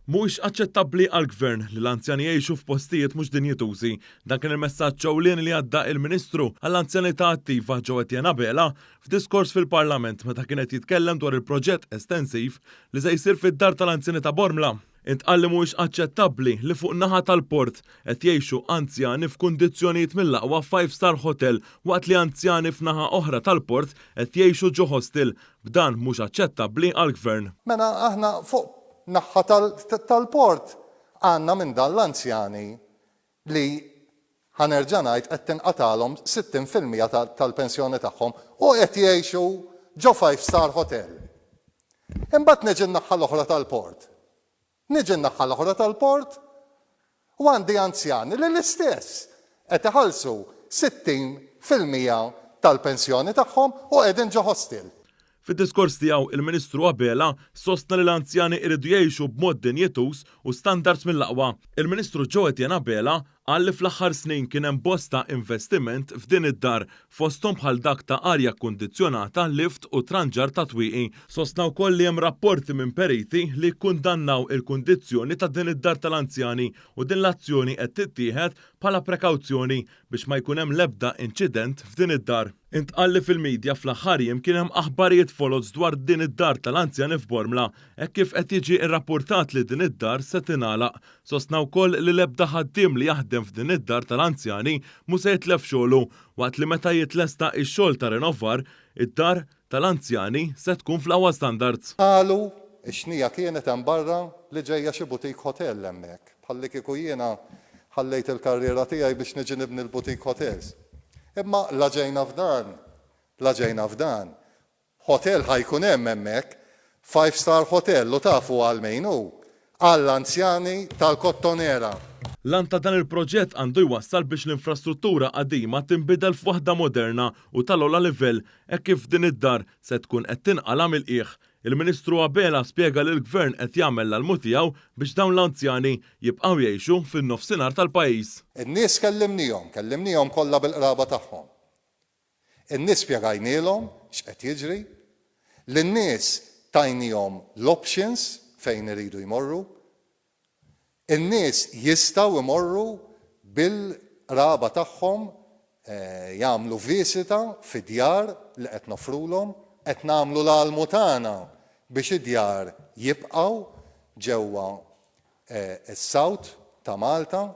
Mhuwiex aċċettabbli għall-Gvern li l-anzjani jgħixu f'postijiet mhux dinjitużi. Dan kien il-messaġġ ewlieni li għadda il-Ministru għall-Anzjanità Attiva Jo Etienne Abela f'diskors fil-Parlament meta kien qed jitkellem dwar il-proġett estensiv li se jsir fid-Dar tal-Anzjani ta' Bormla. Intqal li mhuwiex aċċettabbli li fuq naħa tal-port qed jgħixu anzjani f'kundizzjonijiet mill-aqwa f'five star hotel waqt li anzjani f'naħa oħra tal-port qed jgħixu ġo hostel B'dan mhux aċċettabbli għall-Gvern. Mela aħna fuq naħha tal-port għandna minn dan l-anzjani li, ħa nerġa' ngħid, qed tinqatgħalhom 60% tal-pensjoni tagħhom u qed jgħixu ġo five star hotel. Imbagħad niġi n-naħha l-oħra tal-port. Niġi n-naħa l-oħra tal-port u għandi anzjani li l-istess qed iħallsu 60% tal-pensjoni tagħhom u qegħdin ġo hostel. Fid-diskors tiegħu, il-Ministru Abela sostna li l-anzjani iridu jgħixu b'mod dinjituż u standards mill-aqwa. Il-Ministru Jo Etienne Abela Qal li fl-aħħar snin kien hemm bosta investiment f'din id-dar, fosthom bħal dak ta' arja kkundizzjonata, lift u tranġar ta' twieqi. Sostna wkoll li hemm rapporti minn periti li kkundannaw il-kundizzjoni ta' din id-dar tal-anzjani u din l-azzjoni qed tittieħed bħala prekawzjoni biex ma jkun hemm l-ebda inċident f'din id-dar. Intqal li fil-media fl-aħħar jiem kien hemm aħbarijiet foloz dwar din id-dar tal-anzjani f'Bormla, hekk kif qed jiġi rrappurtat li din id-dar se tingħalaq. Sostna wkoll li l-ebda ħaddiem li jaħdem f'din id-dar tal-anzjani mhu se jitlef xogħlu, waqt li meta jitlesta x-xogħol ta' rinovar, id-dar tal-anzjani se tkun fl-aqwa standards. Qalu, Ix-xnija kienet hemm barra li ġejja xi boutique hotel hemmhekk, bħallikieku jiena ħallejt il-karriera tiegħi biex niġi nibni l-boutique hotels. Imma la ġejna f'dan, la ġejna f'dan, hotel ħa jkun hemm hemmhekk, five star hotel u tafu għal min hu? Għall-anzjani tal-Kottonera. L-għan ta' dan il-proġett għandu jwassal biex l-infrastruttura qadima tinbidel f'waħda moderna u tal-ogħla livell hekk kif din id-dar se tkun qed tinqala' mill-qiegħ. Il-Ministru Abela spjega li l-Gvern qed jagħmel l-almu tiegħu biex dawn l-anzjani jibqgħu jgħixu fin-nofsinhar tal-pajjiż. In-nies kellimnihom, kellimnihom kollha bil-qraba tagħhom. In-nies spjegajnielhom x'qed jiġri, lin-nies tajnihom l-options fejn iridu jmorru. In-nies jistgħu jmorru bil-qraba tagħhom jagħmlu visita fid-djar li qed noffrulhom. Qed nagħmlu l-almu tagħna biex id-djar jibqgħu ġewwa s-South ta' Malta.